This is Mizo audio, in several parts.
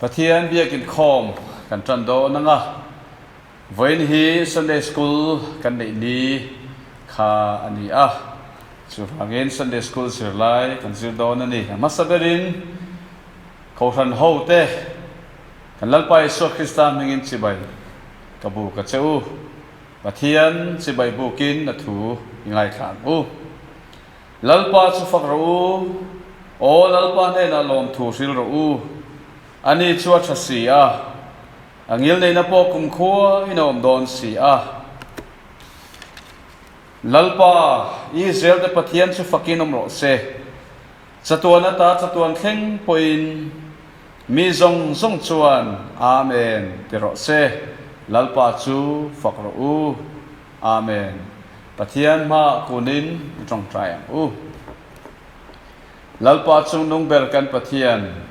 Pathian biak inkhawm kan tan dawn ang a, vawiin hi Sunday School kan neih ni kha a ni a, chuvangin Sunday School zirlai kan zir dawn a ni. A hmasa berin Kohhran hote kan Lalpa Isua Krista hmingin chibai ka buk a che u. Pathian chibai bukin a thu i ngaithla ang u. Lalpa chu fak rawh u, Aw Lalpa hnenah lawmthu hril rawh u. Ani chu a tha si a, a ngilneihna pawh kumkhua in a awm dawn si a. Lalpa, Israel te Pathian chu fakin awm rawh se. Chatuan ata chatuan thleng pawhin mi zawng zawng chuan Amen ti rawh se. Lalpa chu fak rawh u. Amen. Pathian hmaah kunin i tawngtai ang u. Lalpa chungnung ber kan Pathian,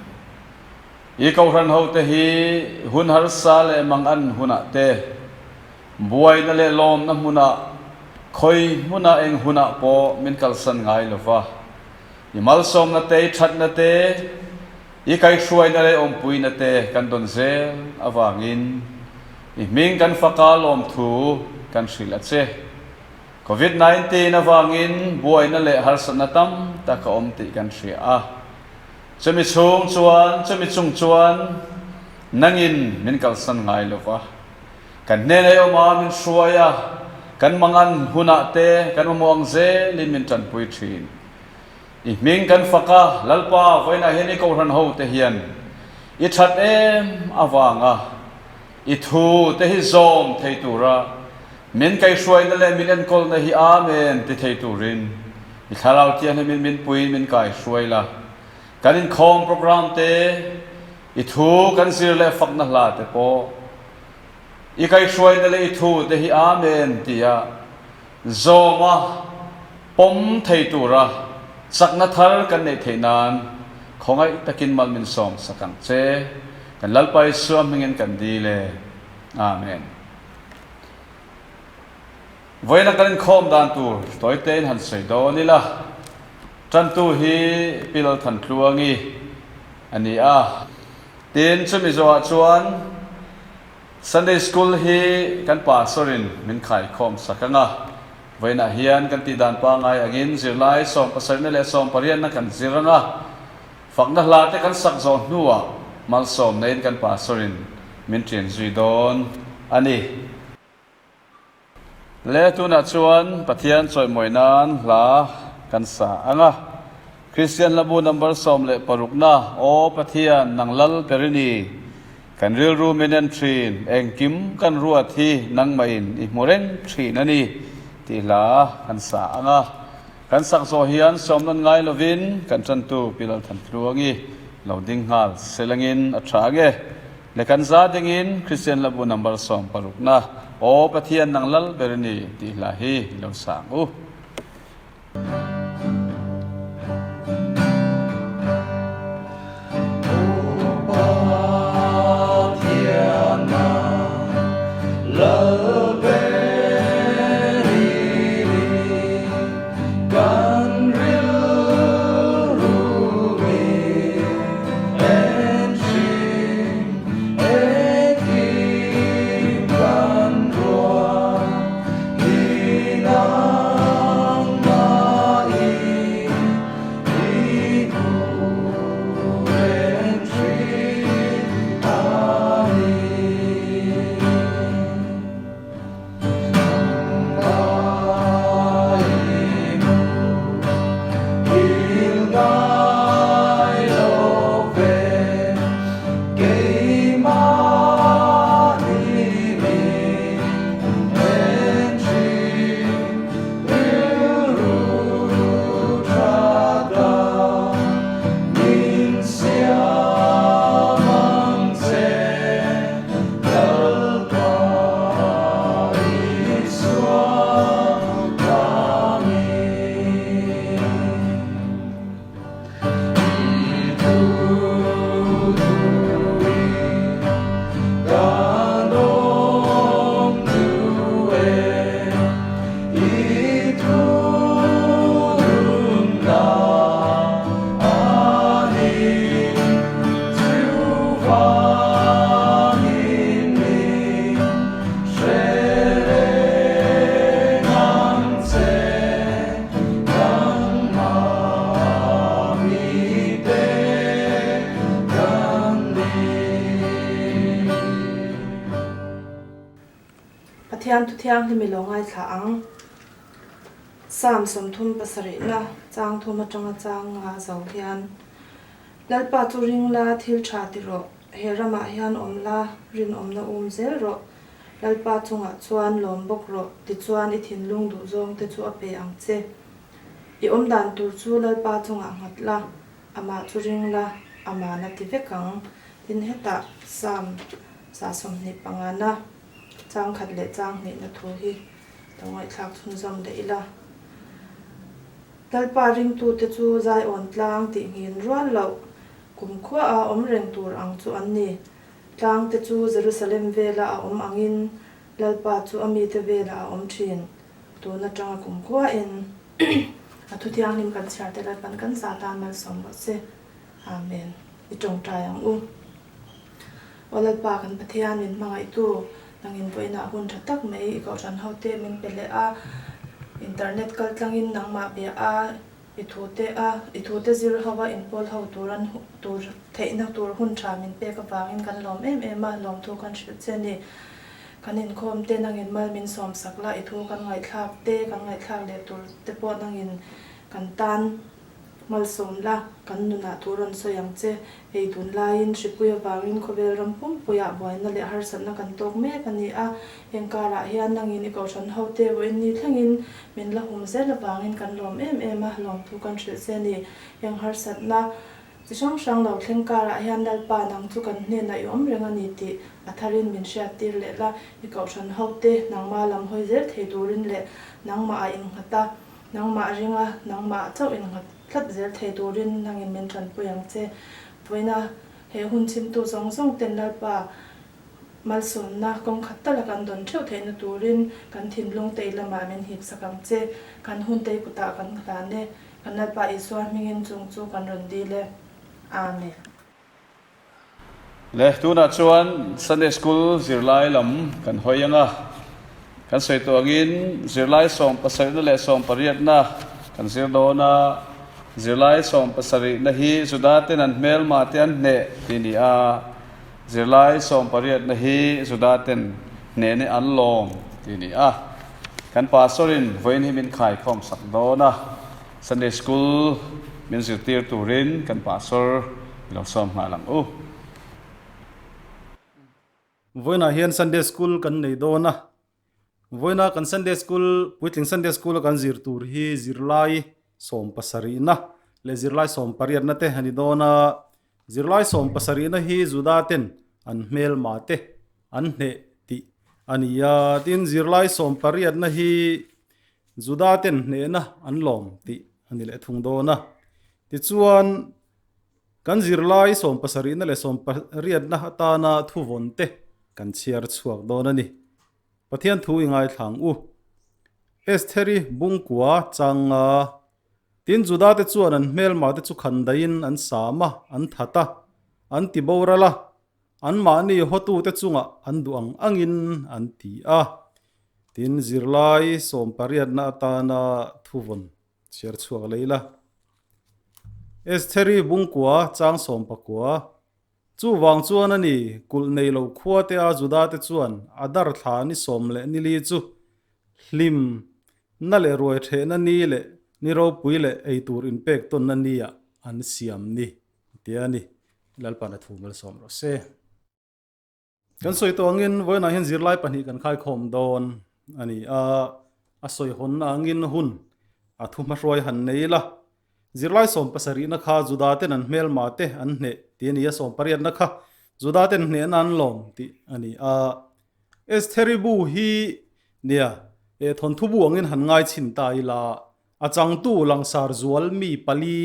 i Kohhran hote hi hun harsa leh mangan hunah te, buaina leh lawmna hmunah, khawi hmunah eng hunah pawh min kalsan ngai lo va. I malsawmna te, i thatna te, i kaihhruaina leh awmpuina te kan dawn zel avangin i hming kan faka lawmthu kan hrilh a che. Covid 19 avangin buaina leh harsatna tam tak a awm tih kan hria a. Chumi chhung chuan, chumi chung chuan nangin min kalsan ngai lo va. Kan hnenah i awm a, min hruai a, kan mangan hunah te kan mamawh ang zelin min tanpui thin. I hming kan fak a, Lalpa, vawiinah hian i Kohhran hote hian i that em avanga i thu te hi zawm thei tura min kaihhruaina leh min enkawlna hi Amen ti thei turin i Thlarau Thianghlimin min puiin min kaihruai la. Kan inkhawm program te, i thu kan zir leh fakna hla te pawh i kaihhruaina leh i thu te hi Amen tia Zawma pawm thei tura chakna thar kan neih theih nan khawngaih takin mal min sawm sak ang che. Kan Lalpa Isua hmingin kan dil e. Amen. Vawiina kan inkhawm dan tur tawitein han sawi dawn ila. Tantu hi Pi Lalthantluangi a ni a. Tin, chumi zawhah chuan Sunday School hi kan pastor in min khaikhawm sak ang a, vawiinah hian kan tih dan pangngai angin zirlai sawmpasarihna leh sawmpariatna kan zir ang a, fakna hla te kan sak zawh hnuah malsawmna in kan pastor in min ṭian zui dawn a ni. Le tunah chuan Pathian chawimawi nan hla kan sa ang a. Kristian hlabu number 16 na, Aw Pathian, nang lal ber i ni, kan rilru min en thin, engkim kan ruat hi nangmahin i hmu reng thin a ni, tih hla kan sa ang a. Kan sak zawh hian sawm nawn ngai lovin kan tantu Pi Lalthantluangi lo ding nghal selangin a tha ang e. Le kan za dingin Kristian hlabu number 16 na, Aw Pathian nang lal ber i ni tih hla hi i lo sa ang u. Pathian thu thianghlim i lo ngaithla ang. Psalm 37na chang thum atanga chang nga zo hian, Lalpa chu ring la, thil tha ti rawh, he ramah hian awm la, rinawmna um zel rawh. Lalpa chungah chuan lawm bawk rawh, tichuan i thinlung duhzawng te chu a pe ang che. I awm dan tur chu Lalpa chungah nghat la, amah chu ring la, ama'n a ti vek ang. Tin, hetah Psalm 125na chang khat leh chang hnihna thu hi lo ngaihthlak chhunzawm leh ila. Lalpa ringtute chu Zion tlang tih nghin rual loh kumkhuaah awm reng tur ang chu an ni. Tlang te chu Jerusalem vela a awm angin Lalpa chu a mite velah a awm thin. Tun atanga kumkhuain a thu thianghlim kan chhiar te Lalpan kan zah tan malsawm rawh se. Amen. I tawngtai ang u. Aw Lalpa kan Pathian min hmangaihtu, nangin vawiinah hun tha tak mai i kohhran hote min pe leh a, internet kal tlangin nangmah bia a, i thute a, i thute zir ho a inpawl ho tur an tur theihna tur hun tha min pek avangin kan lawm em em a, lawmthu kan hrilh che a ni. Kan inkhawm te nangin mal min sawm sak la, i thu kan ngaihthlak te, kan ngaihthlak leh tur te pawh nangin kan tan Malsawm la, kan nunah thu rawn sawi ang che. Hei tunlaiin hripui avangin khawvel ram pumpuiah buaina leh harsatna kan tawk mek a ni a. Heng karah hian nangin i kohhran hote vawiin ni thlengin min la hum zel avangin kan lawm em em a, lawmthu kan hrilh che a ni. Heng harsatna chi hrang hrang lo thleng karah hian Lalpa nang chu kan hnenah i awm reng a ni tih a tharin min hriattir leh la. I kohhran hote nangma lam hawi zel thei turin leh nangmah a innghat a. Nangmah ringa nangmah chauh innghat tlat zel thei turin nangin min tanpui ang che. Vawiina he hun chhimtu zawng zawng ten Lalpa malsawmna kawng khat tala kan dawn theuh theihna turin kan thinlung tei lamah min hip sak ang che. Kan hun tei kutah kan hlan e. Kan Lalpa Isua hmingin chung chu kan rawn dil e. Amen. Le, tunah chuan Sunday School zirlai lam kan hawi ang a, kan sawi tawh angin zirlai sawmpasarihna leh sawmpariatna kan zir dawn a, zirlai sawmpasarihna hi Juda ten an hmelma te an hneh tih a ni a, zirlai sawmpariatna hi Juda ten hnehna an lawm tih a ni a, kan Pastor in vawiin hi min khaikhawm sak dawn a. Sunday School min zirtir turin kan Pastor i lo sawm nghal ang u. Vawiinah hian Sunday School kan nei dawn a, vawiina kan Sunday School, puitling Sunday School a kan zir tur hi zirlai sawmpasarihna leh zirlai sawmpariatna te a ni dawn a, zirlai sawmpasarihna hi Juda ten an hmelma te an hneh tih a ni a, tin zirlai sawmpariatna hi Juda ten hnehna an lawm tih a ni leh thung dawn a. Tichuan, kan zirlai sawmpasarihna leh sawmpariatna atana thuvawn te kan chhiar chhuak dawn a ni. Pathian thu i ngaithlang u. Estheri bungkua chang nga. Tin, Juda te chuan an hmelma te chu khan daihin an sam a, an that a, an ti boral a, anmahni hawtute chungah an duh ang angin an ti a. Tin, zirlai sawmpariatna atana thuvawn chhiar chhuak lei la. Estheri bungkua chang sawmpakua, Chuvang chuan a ni, kulh nei lo khua te a Juda te chuan Adar thla ni sawm leh nili chu hlim na leh ruai thehna ni leh ni ropui leh eitur inpek tawnna nia an siam ni, tia a ni. Lalpan a thu malsawm rawh se. Kan sawi tawh angin vawiinah hian zirlai pahnih kan khaikhawm dawn a ni a, a sawi hawnna angin hun a thu hmahruai han nei ila. Zirlai sawm pasarihna kha Juda ten an hmelma te an hneh tih a ni a, sawm pariatna kha Juda ten hnehna an lawm tih a ni a. Estheri bu hi nia eh thawnthu bu angin han ngai chhin ta ila, a changtu langsar zual mi pali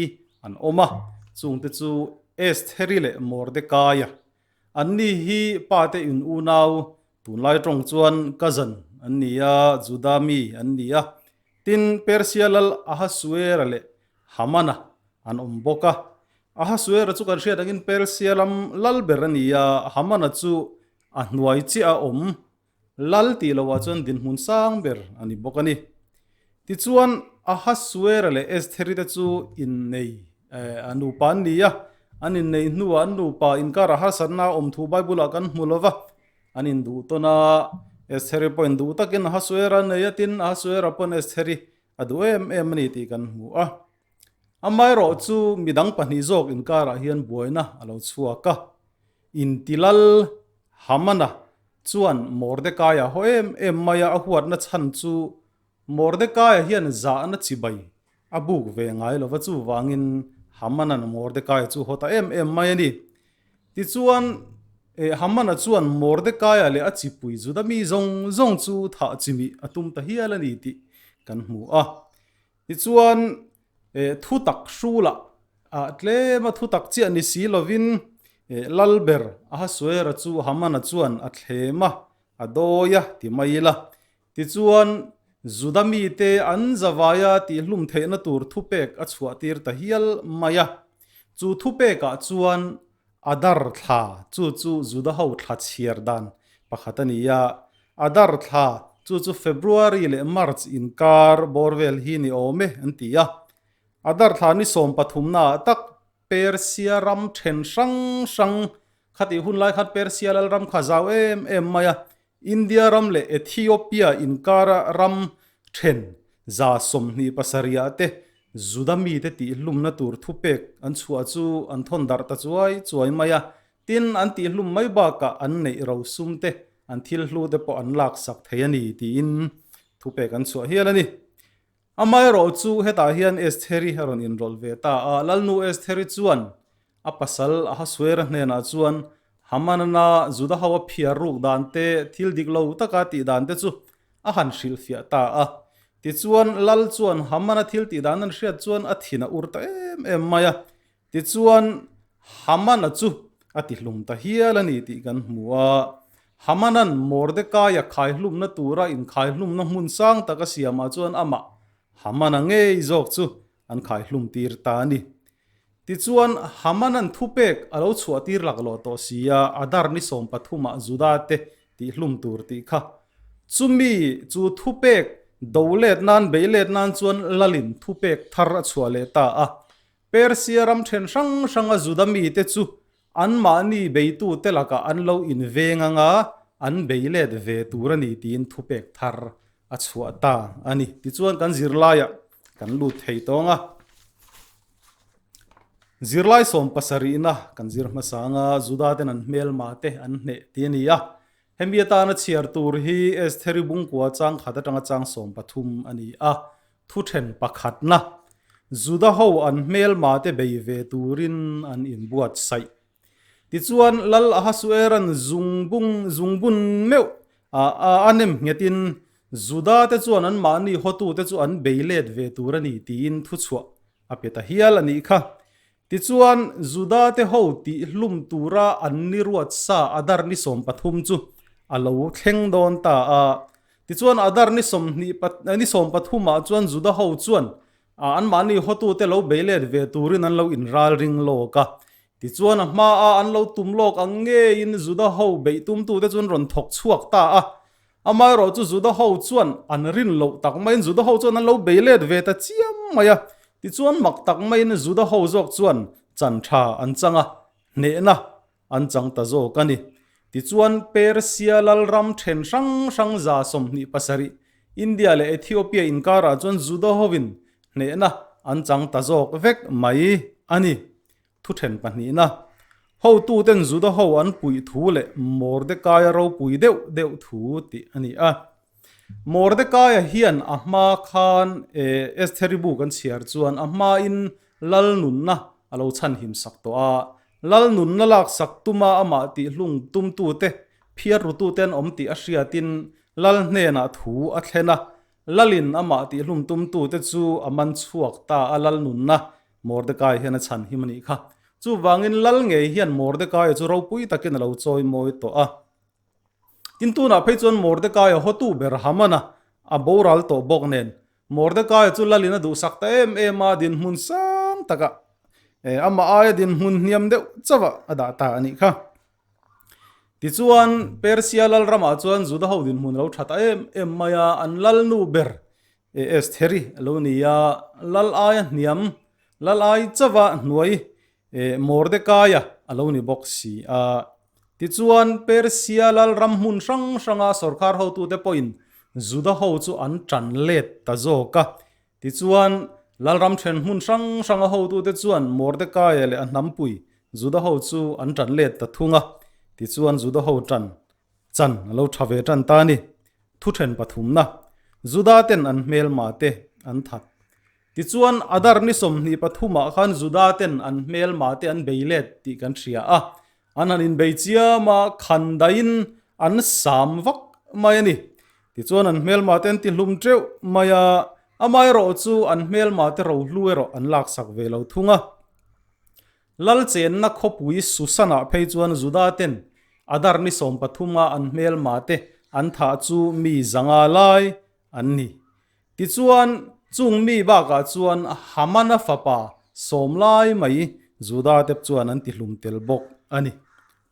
an awm a, chungte chu Estheri leh Mordekaia Anni hi pate in unau, tunlai tawng chuan cousin an ni a, Juda mi an ni a. Tin, Persia lal Ahasuera leh Hamana an awm bawk a. Ahasuera chu kan hriat angin Persia lam lal ber a ni a, Hamana chu a hnuai chiah a awm. Lal tih lohah chuan dinhmun sang ber a ni bawk a ni. Tichuan, Ahasuera leh Estheri te chu innei a nupa an ni a, an inneih hnuah an nupa inkarah harsatna a awm thu Bible-ah kan hmu lo va, an induh tawn a. Estheri pawhin duh takin Ahasuera nei a, tin Ahasuera pawn Estheri a duh em em a ni tih kan hmu a. Amaherawh chu midang pahnih zawk inkarah hian buaina a lo chhuak a. Intilal Hamana chuan Mordekaia haw em em mai a, a huatna chhan chu Mordekaia hian zahna chibai a buk ve ngai lo va, chuvangin Hamana'n Mordekaia chu haw ta em em mai a ni. Tichuan, Hamana chuan Mordekaia leh a chipui Juda mi zawng zawng chu thah chimih a tum ta hial a ni tih kan hmu a. Tichuan, thutak hrulah tlema thutak chiah ni si lovin Lalber Ahasuera chu Hamana chuan a thlem a, a dawi a ti mai ila. Tichuan, Juda mite an zavaia tihhlum theihna tur thupek a chhuahtir ta hial mai a. Chu thupekah chuan Adar thla, chu chu Juda ho thla chhiar dan pakhat a ni a. Adar thla, chu chu February leh March inkar bawr vel hi ni awm e an ti a. Adar thla ni sawm pathumnaah tak Persia ram then hrang hrang khatih hun lai khan Persia lal ram kha zau em em mai a. India ram leh Ethiopia inkara ram then 27 te Juda mite tihhlumna tur thupek an chhuah chu an thawn darh ta chuai chuai mai a, tin an tihhlum mai bakah an neih rosum te an thil hlu te pawh an laksak thei a ni tiin thupek an chhuah hial a ni. Amaherawh chu hetah hian Estheri a rawn inrawlh ve ta a, Lalnu Estheri chuan a pasal Ahasuera hnenah chuan Hamanana Juda ho a phiar ruk dan te, thil dik lo taka tih dan te chu a han hrilhfiah ta a. Tichuan, Lal chuan Hamana thil tih dan an hriat chuan a thin a ur ta em em mai a. Tichuan, Hamana chu a tihlum ta hial a ni tih kan hmu a. Hamanan Mordekaia khaihlumna tura inkhaihlumna hmun sang taka siamah chuan amah Hamana ngei zawk chu an khaihlum tir ta a ni. Tichuan, Hamanan thupek a lo chhuah tir laklawh tawh si a, Adar ni sawmpathumah Juda te tihlum tur tih kha. Chumi chu thupek do let nan bei let nan chuan Lalin thupek thar a chhuah leh ta a. Persia ram then hrang hranga Juda mite chu anmahni beitute lakah an lo inveng anga an bei let ve tur a ni tiin thupek thar a chhuah ta a ni. Tichuan kan zirlaiah kan lut thei tawng a. Zirlai sawm pasarihna kan zir hmasa anga Juda ten an hmelma te an hneh ti a ni a. Hemi atana chhiar tur hi Estheri bungkua chang khat atanga chang 13 a ni a. Thu then pakhatna, Juda ho an hmelma te bei ve turin an inbuatsaih. Tichuan, Lal Ahasueran zungbung zungbun meuh a a nem nghetin Juda te chuan anmahni hawtute chu an bei let ve tur a ni tiin thuchhuah a pe ta hial a nih kha. Tichuan, Juda te ho tihhlum tura an ni ruat sa Adar ni 13 chu a lo thleng dawn ta a. Tichuan, Adar ni 20 ni 13 ah chuan Juda ho chuan anmahni hawtute lo bei let ve turin an lo inral ring lawk a. Tichuan, a hmaa an lo tum lawk ang ngeiin Juda ho beih tumtute chu an rawn thawk chhuak ta a. Amaherawh chu Juda ho chuan an rin loh tak maiin Juda ho chuan an lo bei let ve ta chiam mai a. Tichuan mak tak maiin Juda ho zawk chuan chan tha an chang a, hnehna an chang ta zawk a ni. Tichuan Persia lalram then hrang hrang 27, India leh Ethiopia inkarah chuan Juda hovin hnehna an chang ta zawk vek mai a ni. Thu then pahnihna, Hotuten Juda ho an puih thu leh Mordekaia ropui deuh deuh thu tih a ni a. Mordekaia hian a hma khan Estheri bu kan chhiar chuan a hmain lal nunna a lo chhanhim sak tawh a. Lal nunna laksak tuma amah tihhlung tumtute, phiar rutute an awm tih a hriatin lal hnenah thu a thlen a. Lalin amah tihhlum tumtute chu a man chhuak ta a, lal nunna Mordekai hian a chhan him a nih kha. Chuvangin lal ngei hian Mordekaia chu ropui takin a lo chawi mawi tawh a. Tin tunah phei chuan Mordekaia hawtu ber Hamana a boral tawh bawk nen Mordekaia chu lalin a duhsak ta em em a, dinhmun sang takah amah aia dinhmun hniam deuh chauh a dah ta a nih kha. Tichuan Persia lal ramah chuan Juda ho dinhmun a lo tha ta em em mai a, an lalnu ber Estheri a lo ni a, lal aia hniam, lal ai chauha hnuai Mordekaia a lo ni bawk si a. Tichuan, Persia lal ram hmun hrang hranga sorkar hotute pawhin Juda ho chu an tan let ta zawk a. Tichuan, lalram then hmun hrang hranga hotute chuan Mordekaia leh a hnampui Juda ho chu an tan let ta thung a. Tichuan, Juda ho tan chan a lo tha ve tan ta a ni. Thu then pathumna, Juda ten an hmelma te an that. Tichuan, Adar ni 23 ah khan Juda ten an hmelma te an bei let tih kan hria a. An han inbei chiam a, khan daiin an sam vak mai a ni. Tichuan an hmelma te an ti hlum teuh mai a, amaherawh chu an hmelma te rohlu erawh an laksak ve lo thung a. Lal chenna khawpui Susan-ah phei chuan Juda ten Adar ni 13 a an hmelma te an thah chu mi zanga lai an ni. Tichuan, chung mi bakah chuan Hamana fapa sawm lai mai Juda te chuan an tihlum tel bawk a ni.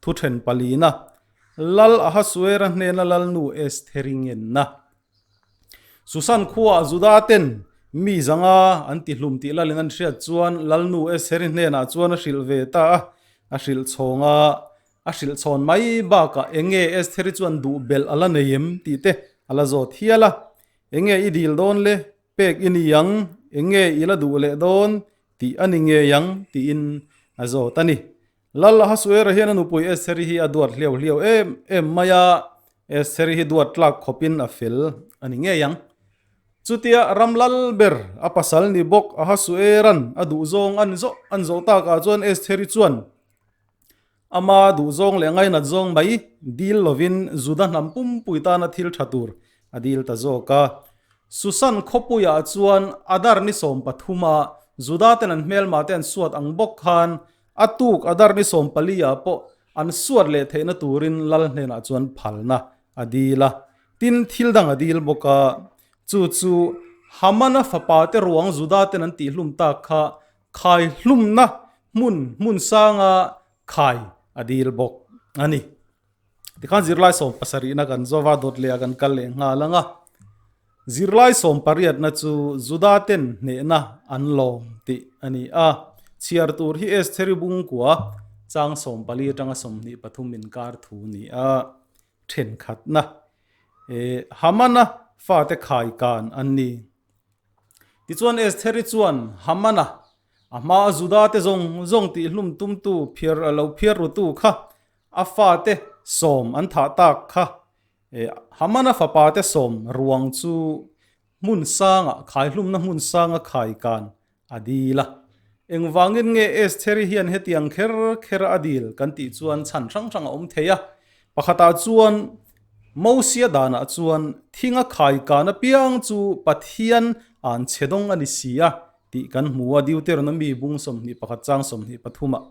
Thu then palina, Lal Ahasuera hnena Lalnu Estheri ngenna. Susan khuaah Juda ten mi zanga an tihlum tih lalin an hriat chuan Lalnu Estheri hnenah chuan a hrilh ve ta a, a hrilh chhawng a, a hrilh chhawn mai bakah enge Estheri chuan duh belh a la nei em tih te a la zawt hial a. Enge i dil dawn le? Pek i ni ang, enge i la duh leh dawn tih a ni ngei ang tiin a zawt a ni. Lal Ahasuera hian a nupui Estheri hi a duat hliau hliau em em mai a, Estheri hi duat tlak khawpin a fel a ni ngei ang. Chutia ram lal ber a pasal ni bawk Ahasueran a duhzawng an zawh an zawh takah chuan Estheri chuan Ama duhzawng leh ngainat zawng mai dil lovin Juda hnam pumpui tana thil tha tur a dil ta zawk a. Susan khawpuiah chuan Adar ni 13 a Juda ten an hmelma te an suat ang bawk khan a tuk Adar ni 14 ah pawh an suat leh theihna turin lal hnenah chuan phalna a dil a. Tin, thil dang a dil bawk a, chu chu Hamana fapa te ruang Juda ten an tihhlum tak kha Khai hlumna hmun hmun sanga khai a dil bawk a ni. Tikhan zirlai 70na kan zawva dawt leh a kan kal leh nghal ang a. Zirlai 18na chu Juda ten hnehna an lawm tih a ni a. Chhiar tur hi Estheri bungkua chang 14 atanga 23 inkar thu ni a. Thenkhatna Hamana fate khai kan an ni. Tichuan Estheri chuan Hamana, a hmaa Juda te zawng zawng tihhlum tumtu phiar lo phiar rutu kha a fate sawm an thah tak kha. Hamana fapa te sawm ruang chu hmun sanga khaihlumna hmun sanga khai kan a dil a. Engvangin nge Estheri hian hetiang kher kher a dil kan tih chuan chhan hrang hrang a awm thei a. Pakhatah chuan Mosia danah chuan thinga khai kan apiang chu Pathian an chhe dawng a ni si a tih kan hmu a, Deuteronomy bung 21 chang 23 ah.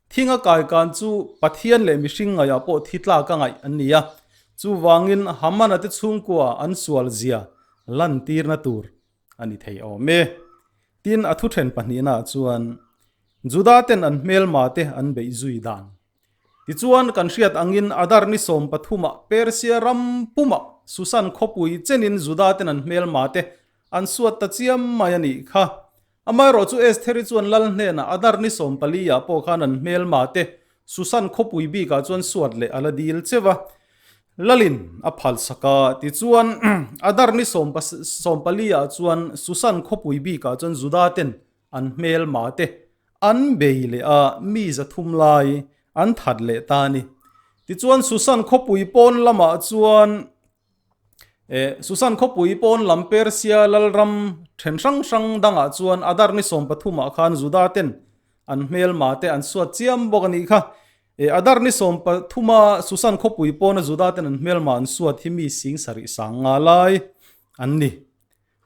Thinga kai kan chu Pathian leh mihring ngaihah pawh thi tlak a ngaih an ni a, chuvangin Hamana te chhungkua an sual zia lantirna tur a ni thei awm e. Tin, a thuthen pahnihnaah chuan Juda ten an hmelma te an beih zui dan. Tichuan, kan hriat angin Adar ni 13 ah Persia ram pumah Susan khawpui chenin Juda ten an hmelma te an suat ta chiam mai a nih kha. Amaherawh chu Estheri chuan lal hnenah Adar ni 14 ah pawh khan an hmelma te Susan khawpui bikah chuan suat leh a la dil cheu a. Lalin a phalsak a, tichuan Adar ni 14 ah chuan Susan khawpui bikah chuan Juda ten an hmelma te an bei leh a, mi 300 lai an that leh ta a ni. Tichuan Susan khawpui pawn lamah chuan Susan khawpui pawn lam Persia lalram then hrang hrang dangah chuan Adar ni 13 ah khan Juda ten an hmelma te an suat chiam bawk a nih kha. Adar ni 13 a Susan khawpui pawna Juda ten an hmelma an suat hi mi 75,000 lai an ni.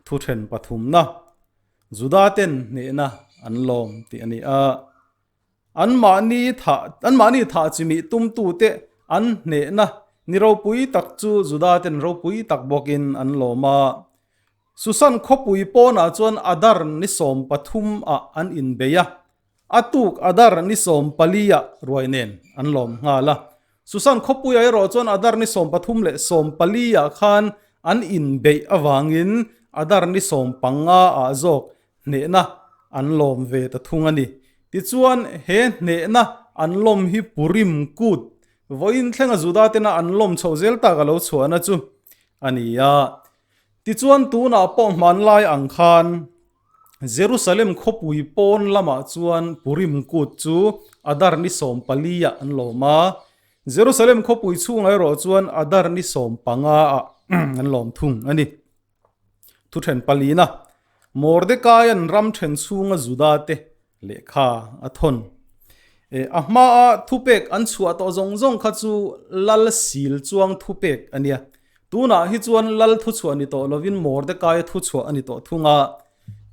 Thu then pathumna Juda ten hnehna an lawm tih a ni a. Anmahni thah anmahni thah chimih tumtute an hnehna ni ropui tak chu Juda ten ropui tak bawkin an lawm a. Susan khawpui pawnah chuan Adar ni 13 ah an inbei a, a tuk Adar ni 14 ah ruai nen an lawm nghal a. Susan khawpuiah erawh chuan Adar ni 13 leh 14 ah khan an inbeih avangin Adar ni 15 ah zawk hnehna an lawm ve ta thung a ni. Tichuan he hnehna an lawm hi Purim kut Vawiin thlenga Juda tena an lawm chhoh zel tak a lo chhuahna chu a ni a. Tichuan tunah pawh hmanlai ang khan Jerusalem khawpui pawn lamah chuan Purim kut chu Adar ni 14 ah an lawm a, Jerusalem khawpui chhungah erawh chuan Adar ni 15 ah an lawm thung a ni. Thu then palina, Mordekaia'n ram then chhunga Juda te lehkha a thawn. E, a hmaa thupek an chhuah tawh zawng zawng kha chu lal sil chuang thupek a nia. Tunah hi chuan lal thuchhuah ni tawh lovin Mordekaia thuchhuah a ni tawh thung a.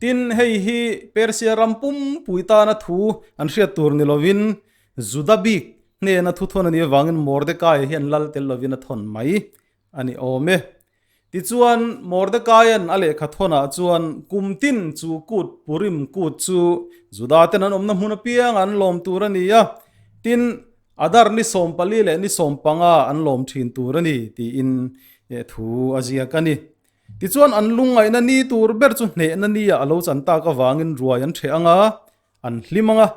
Tin, hei hi Persia ram pumpui tana thu an hriat tur ni lovin Juda bik hnena thuthawn a nih avangin Mordekaia hian lal tel lovin a thawn mai a ni awm e. Tichuan, Mordekaia'n a lehkha thawnah chuan kum tin chu kut Purim kut chu Judaten an awmna hmun apiang an lawm tur a ni a, tin, Adar ni 14 leh ni 15 an lawm thin tur a ni tiin thu a ziak a ni. Tichuan, an lungngaihna ni tur ber chu hnehna nia a lo chan tak avangin ruai an ṭheh ang a, an hlim ang a,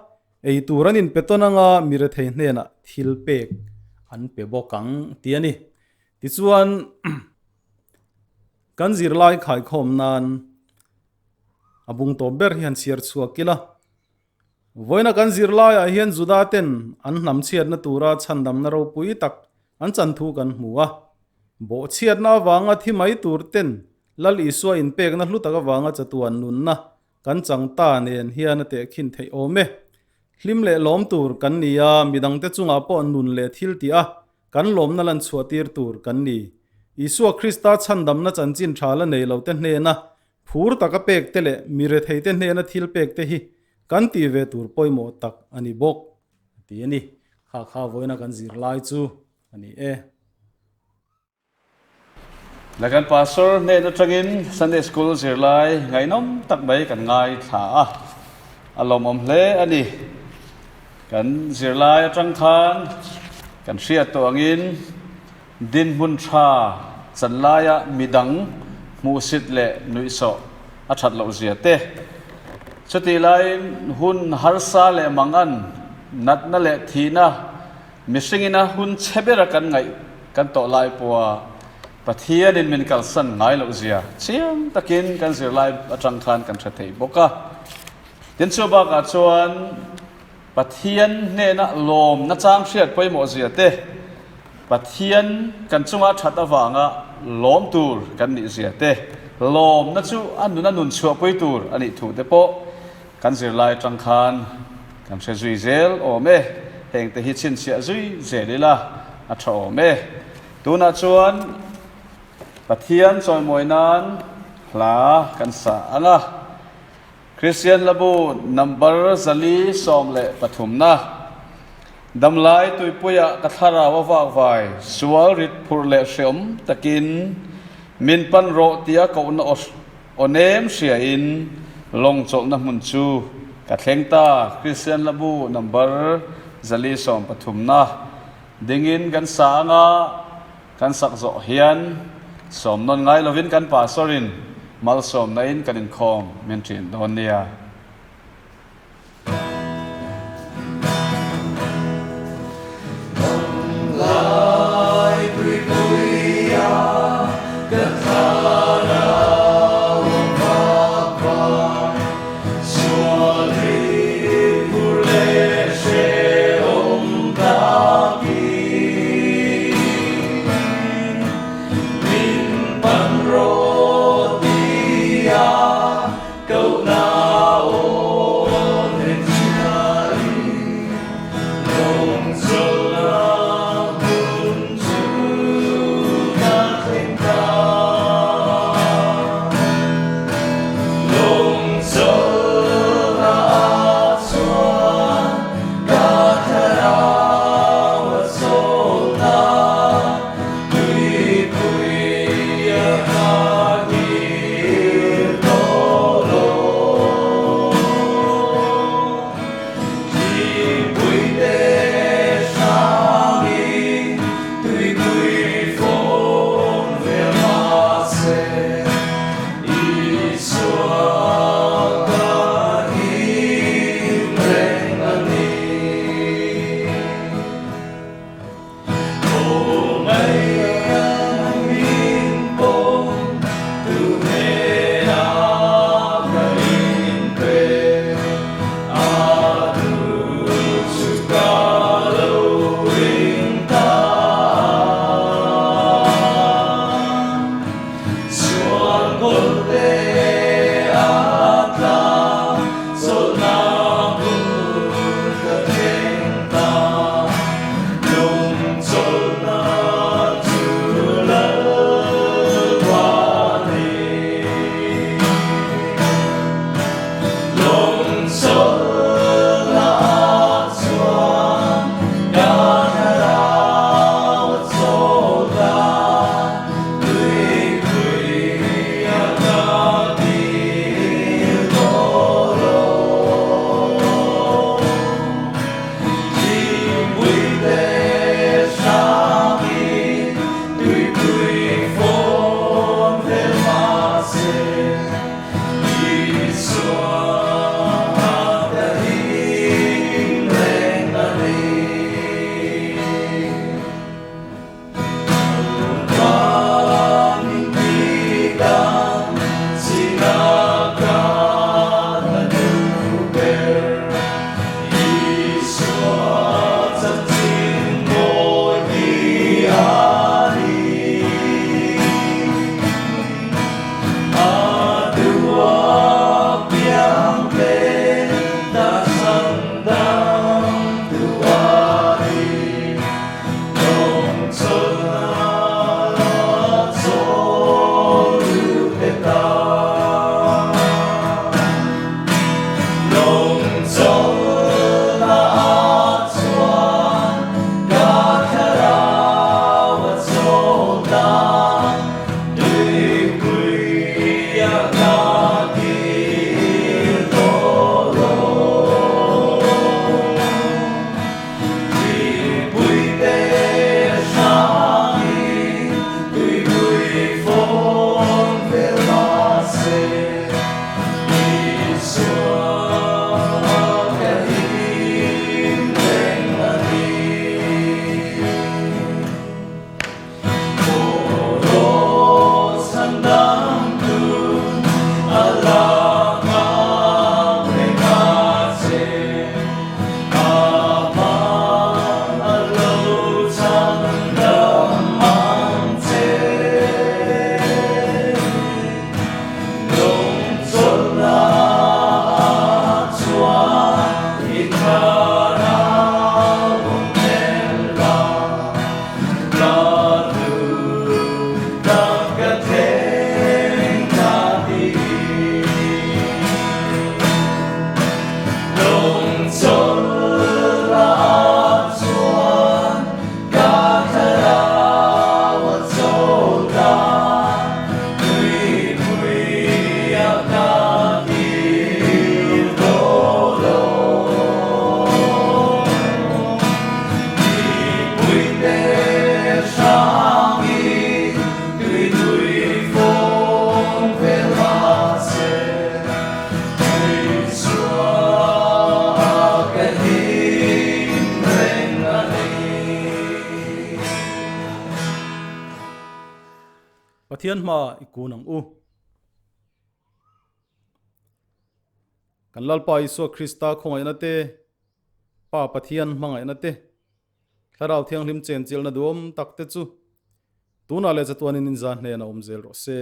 ei tur an inpe tawn ang a, mi rethei hnenah thil pek an pe bawk ang ti a ni. Tichuan, kan zirlai khaikhawm nan a bung tawp ber hi han chhiar chhuak ila. Vawiina kan zirlaiah hian Juda ten an hnam chhiatna tura chhandamna ropui tak an chan thu kan hmu a. Bawhchhiatna avanga thi mai tur ten Lal Isua inpekna hlu tak avanga chatuan nunna Kan chang ta nen hian a tehkhin theih awm e. Hlim leh lawm tur kan ni a, midangte chungah pawh nun leh thil tih a, kan lawmna lan chhuah tir tur kan ni. Isua Krista chhandamna chanchin tha la nei lote hnena phur taka pek te leh mi retheite hnena thil pek te hi kan tih ve tur pawimawh tak a ni bawk, a ti a ni. Kha kha vawiina kan zirlai chu a ni e. Na kan pastor hnen atangin Sunday School zirlai ngaihnawm tak mai kan ngaithla a, a lawmawm hle a ni. Kan zirlai atang khan kan hriat tawh angin dinhmun tha chanlaia midang hmuhsit leh nuihsawh a that loh zia te, chutih laiin hun harsa leh mangan, natna leh thihna, Mihringina hun chhe bera kan ngaih kan tawh lai pawha Pathianin min kalsan ngai loh zia chiang takin kan zirlai atang khan kan hre thei bawk a. Tin chu bakah chuan Pathian hnena lawmna chang hriat pawimawh zia te, Pathian kan chunga that avanga lawm tur kan nih zia te, lawmna chu a nuna nun chhuahpui tur a nih thu te pawh Kan zirlai atang khan kan hre zui zel awm e, heng te hi chhinchhiah zui zel ila a tha awm e. Tunah chuan Pathian chawimawi nan hla kan sa ang a, Kristian Labu number 413 na, Damlai tuipuiah ka thlarau a vakvai, sual rit phurh leh hreawm takin min pan rawh tia kohna aw Aw nem hriain lawng chawlhna hmun chu ka thleng ta, Kristian Labu number 413 na dingin kan sa anga kan sak zawh hian sawm nawn ngai lovin kan pastor-in malsawmna in kan inkhawm min ṭin dawn nia. Pathian hmaah i kun ang u. Kan Lalpa Isua Krista khawngaihna te, Pa Pathian hmangaihna te, Thlarau Thianghlim chenchilhna duhawm tak te chu tunah leh chatuanin inza hnenah awm zel rawh se.